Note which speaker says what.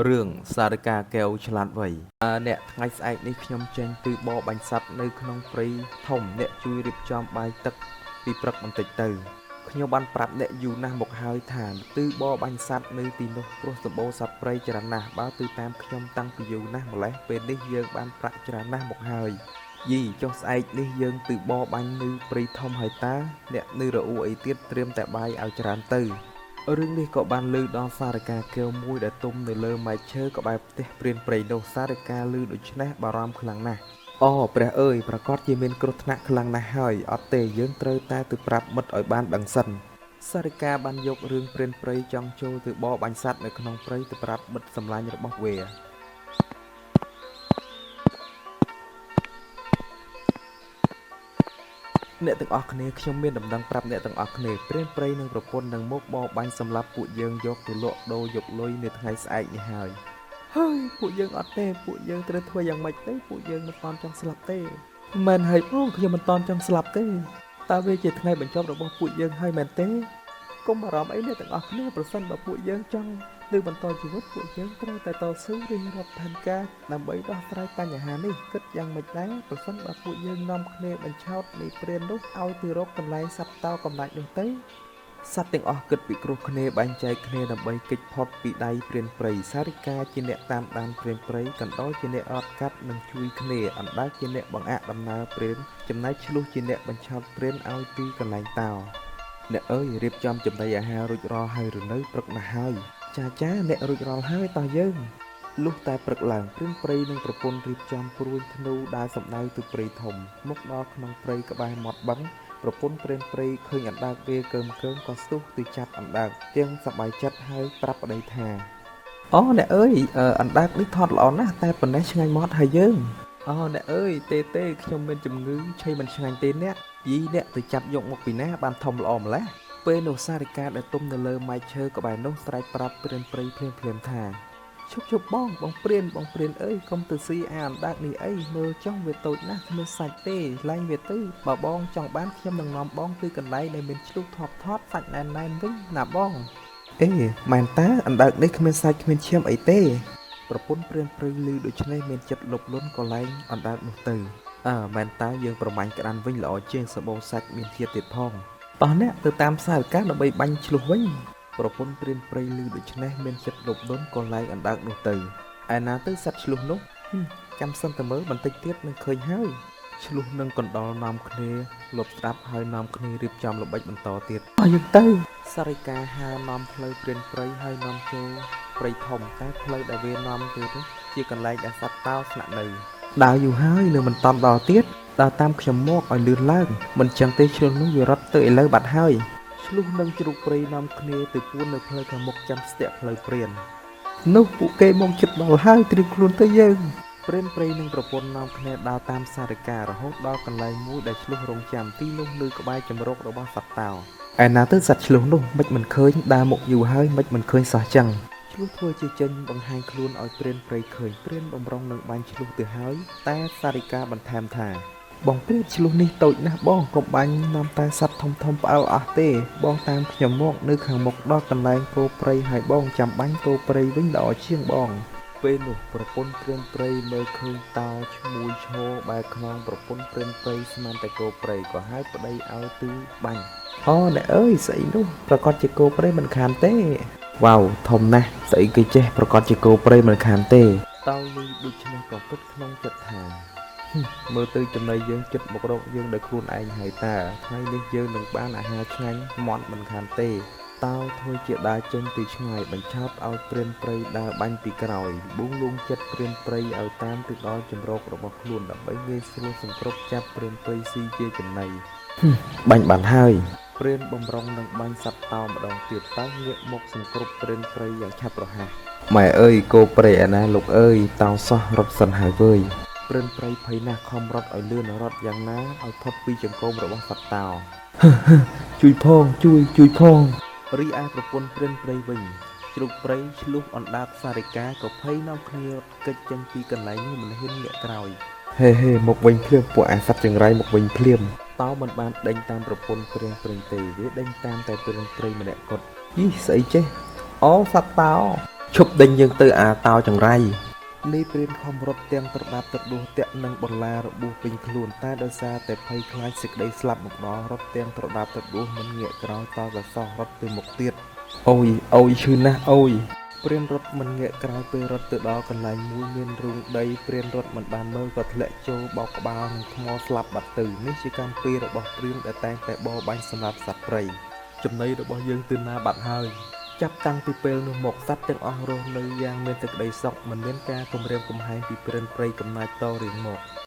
Speaker 1: រឿងសារិកាកែវឆ្លាតវៃអើអ្នកថ្ងៃស្អែកនេះខ្ញុំចេញទៅបរបាញ់សត្វនៅក្នុងព្រៃធំអ្នកជួយរៀបចំបាយទឹកពីព្រឹកបន្តិចទៅខ្ញុំបានប្រាប់អ្នកយូរណាស់មកហើយថាទឺបរបាញ់សត្វនៅទីនោះព្រោះសម្បូរសត្វព្រៃច្រើនណាស់បើទឺតាមខ្ញុំតាំងពីយូរណាស់ម្លេះពេលនេះយើងបានប្រាក់ច្រើនណាស់មកហើយយីចុះស្អែកនេះយើងទៅបរបាញ់នៅព្រៃធំហើយតាអ្នកនៅរអ៊ូអីទៀតត្រៀមតែបាយឲ្យច្រើនទៅ រឿងនេះក៏បានឮដល់សារិកាកែវមួយដែលទុំនៅលើមែកឈើក្បែរផ្ទះព្រានព្រៃនោះសារិកាឮដូច្នេះបារម្ភខ្លាំងណាស់អូព្រះអើយប្រកាសជាមានគ្រោះថ្នាក់ខ្លាំងណាស់ហើយអត់ទេយើងត្រូវតែទៅប្រាប់មិត្តឲ្យបានដឹងសិនសារិកាបានយករឿងព្រានព្រៃចង់ចូលទៅបរបាញ់សត្វនៅក្នុងព្រៃទៅប្រាប់មិត្តសម្លាញ់របស់វា អ្នកទាំងអស់គ្នាខ្ញុំមានដំណឹងប្រាប់អ្នកទាំងអស់គ្នាព្រានព្រៃនិងប្រពន្ធនឹងមកបរបាញ់សម្លាប់ពួកយើងយកទៅលក់ដូរយកលុយនៅថ្ងៃស្អែកនេះហើយហើយពួកយើងអត់ទេពួកយើងត្រូវធ្វើយ៉ាងម៉េចទៅពួកយើងមិនតាន់ចង់ស្លាប់ទេមែនហើយបងខ្ញុំមិនតាន់ចង់ស្លាប់ទេតើវាជាថ្ងៃបញ្ចប់របស់ពួកយើងហើយមែនទេកុំបារម្ភអីអ្នកទាំងអស់គ្នាប្រសិនបើពួកយើងចង់នៅបន្តជីវិតពួកយើងត្រូវតែតស៊ូរិះរកផែនការដើម្បីដោះស្រាយបញ្ហានេះគិតយ៉ាងម៉េចដែរប្រសិនបើពួកយើងនាំគ្នាបញ្ឆោតនៃព្រាននោះឲ្យទៅរកកន្លែងសត្វតោកំណាចនោះទៅសត្វទាំងអស់គិតពិគ្រោះគ្នាបែងចែកគ្នាដើម្បីគេចផុតពីដៃព្រានព្រៃសារិកាជាអ្នកតាមដានព្រានព្រៃកណ្ដុរជាអ្នករត់កាត់និងជួយគ្នាអណ្ដើកជាអ្នកបង្អាក់ដំណើរព្រានចំណែកឈ្លូសជាអ្នកបញ្ឆោតព្រានឲ្យទីកន្លែងតោអ្នកអើយរៀបចំចំណីអាហាររួចរាល់ហើយឬនៅព្រឹកណាស់ហើយចាចាអ្នករួចរាល់ហើយតោះយើងលុះតែព្រឹកឡើងព្រានព្រៃនិងប្រពន្ធរៀបចំព្រួញធ្នូដើរសម្ដៅទៅព្រៃធំមកដល់ក្នុងព្រៃក្បែរមាត់បឹងប្រពន្ធព្រានព្រៃឃើញអណ្ដើកវាកើមកើមក៏ស្ទុះទៅចាប់អណ្ដើកទាំងសប្បាយចិត្តហើយប្រាប់ប្តីថាអូអ្នកអើយអណ្ដើកនេះថតល្អណាស់តែប៉ុណ្ណេះឆ្ងាញ់មាត់ហើយយើងអូអ្នកអើយទេទេខ្ញុំមានជំងឺឆីមិនឆ្ងាញ់ទេអ្នកយីអ្នកទៅចាប់យកមកពីណាបានធំល្អម្ល៉េះពេលនោះសារិកាដែលទុំនៅលើមែកឈើក្បែរនោះស្រែកប្រាប់ព្រានព្រៃភ្លាមភ្លាមថាឈប់ឈប់បងបងព្រានបងព្រានអើយកុំទៅស៊ីអាអណ្ដើកនេះអីមើលចង់វាតូចណាស់គ្មានសាច់ទេលែងវាទៅបើបងចង់បានខ្ញុំនឹងនាំបងទៅកន្លែងដែលមានឆ្លុះថប់ថត់សាច់ណែនណែនវិញណាបងអេមែនតាអណ្ដើកនេះគ្មានសាច់គ្មានឈាមអីទេប្រពន្ធព្រានព្រៃឮដូច្នេះមានចិត្តលុបលន់ក៏លែងអណ្ដើកនោះទៅអើមែនតាយើងប្រមាញ់ក្តាន់វិញល្អជាងសម្បូរសាច់មានជាតិទៀតផងតោះអ្នកទៅតាមសារិកាដើម្បីបាញ់ឆ្លុះវិញប្រពន្ធព្រានព្រៃឮដូច្នេះមានចិត្តលុបលន់ក៏លែងអណ្ដើកនោះទៅឯណាទៅសត្វឆ្លុះនោះចាំសិនតែមើលបន្តិចទៀតនឹងឃើញហើយឆ្លុះនឹងកណ្ដុរនាំគ្នាលបស្ដាប់ហើយនាំគ្នារៀបចំល្បិចបន្តទៀតអស់យើងទៅសារិកាហានាំផ្លូវព្រានព្រៃហើយនាំចូលព្រៃធំតែផ្លូវដែលវានាំទៅនោះជាកន្លែងដែលសត្វតោស្នាក់នៅដើរយូរហើយនៅមិនតាន់ដល់ទៀតដើរតាមខ្ញុំមកឲ្យលឿនឡើងមិនចឹងទេឆ្លុះនោះវារត់ទៅឥឡូវបាត់ហើយឆ្លុះនឹងជ្រូកព្រៃនាំគ្នាទៅពួននៅផ្លូវខាងមុខចាំស្ទាក់ផ្លូវព្រាននោះពួកគេមកជិតដល់ហើយត្រៀមខ្លួនទៅយើងព្រានព្រៃនិងប្រពន្ធនាំគ្នាដើរតាមសារិការហូតដល់កន្លែងមួយដែលឆ្លុះរងចាំទីនោះនៅក្បែរជម្រករបស់សត្វតោឯណាទៅសត្វឆ្លុះនោះមិនមិនឃើញដើរមកយូរហើយមិនមិនឃើញសោះចឹងឆ្លុះធ្វើជាចេញបង្ហាញខ្លួនឲ្យព្រានព្រៃឃើញព្រានបំរុងនឹងបាញ់ឆ្លុះទៅហើយតែសារិកាបន្ថែមថាបងព្រានឆ្លុះនេះតូចណាស់បងកុំបាញ់នាំតែសត្វធំធំផ្អើលអស់ទេបងតាមខ្ញុំមកនៅខាងមុខដល់កន្លែងគោព្រៃហើយបងចាំបាញ់គោព្រៃវិញល្អជាងបងពេលនោះប្រពន្ធព្រានព្រៃមើលឃើញតោឈ្មួយឈរបែរខ្នងប្រពន្ធព្រានព្រៃស្មានតែគោព្រៃក៏ហៅប្តីឲ្យទៅបាញ់អូអ្នកអើយស្អីនោះប្រកាសជាគោព្រៃមិនខានទេវ៉ាវធំណាស់ស្អីគេចេះប្រកាសជាគោព្រៃមិនខានទេតោលឺដូច្នេះក៏គិតក្នុងចិត្តថាមើលទៅចំណីយើងចិត្តមករកយើងដោយខ្លួនឯងហើយតើថ្ងៃនេះយើងនឹងបានអាហារឆ្ងាញ់មាត់មិនខានទេតោធ្វើជាដើរចេញពីឆ្ងាយបញ្ឆោតឲ្យព្រានព្រៃដើរបាញ់ពីក្រោយបួងលួងចិត្តព្រានព្រៃឲ្យតាមទៅដល់ជម្រករបស់ខ្លួនដើម្បីងាយស្រួលសង្គ្រប់ចាប់ព្រានព្រៃស៊ីជាចំណីបាញ់បានហើយព្រានបំរុងនឹងបាញ់សត្វតោម្ដងទៀតតើងាកមកសង្គ្រប់ព្រានព្រៃយ៉ាងឆាប់រហ័សម៉ែអើយគោព្រៃឯណាលោកអើយតោសោះរត់សិនហើយវើយព្រានព្រៃភ័យណាស់ខំរត់ឲ្យលឿនរត់យ៉ាងណាឲ្យផុតពីចង្កូមរបស់សត្វតោជួយផងជួយជួយផងរីឯប្រពន្ធព្រានព្រៃវិញជ្រូកព្រៃឆ្លុះអណ្ដើកសារិកាក៏ភ័យនាំគ្នារត់គេចចេញពីកន្លែងនោះមិនហ៊ានងាកក្រោយហេហេមកវិញភ្លាមពួកអាសត្វចង្រៃមកវិញភ្លាមតោមិនបានដេញតាមប្រពន្ធព្រានព្រៃទេវាដេញតាមតែព្រានព្រៃម្នាក់គត់យីស្អីចេះអូសត្វតោ ឈប់ដេញយើងទៅអាតោចង្រៃនេះព្រានខំរត់ទាំងត្រដាបត្រដួសតាក់នឹងបន្លារបួសពេញខ្លួនតែដោយសារតែភ័យខ្លាចសេចក្តីស្លាប់មកដល់រត់ទាំងត្រដាបត្រដួសមិនងាកក្រោយតកសោះរត់ទៅមុខទៀតអូយអូយឈឺណាស់អូយព្រានរត់មិនងាកក្រោយពេលរត់ទៅដល់កន្លែងមួយមានរូងដីព្រានរត់មិនបានមើលក៏ធ្លាក់ចូលបោកក្បាលនឹងថ្មស្លាប់បាត់ទៅនេះជាកម្មពីរបស់ព្រានដែលតែងតែបរបាញ់សម្រាប់សត្វព្រៃចំណីរបស់យើងទៅណាបាត់ហើយ ចាប់តាំងពីពេលនោះមកសត្វទាំងអស់រស់នៅយ៉ាងមានសេចក្តីសុខមិនមានការគំរាមកំហែងពីព្រានព្រៃកំណាចតរៀងមក។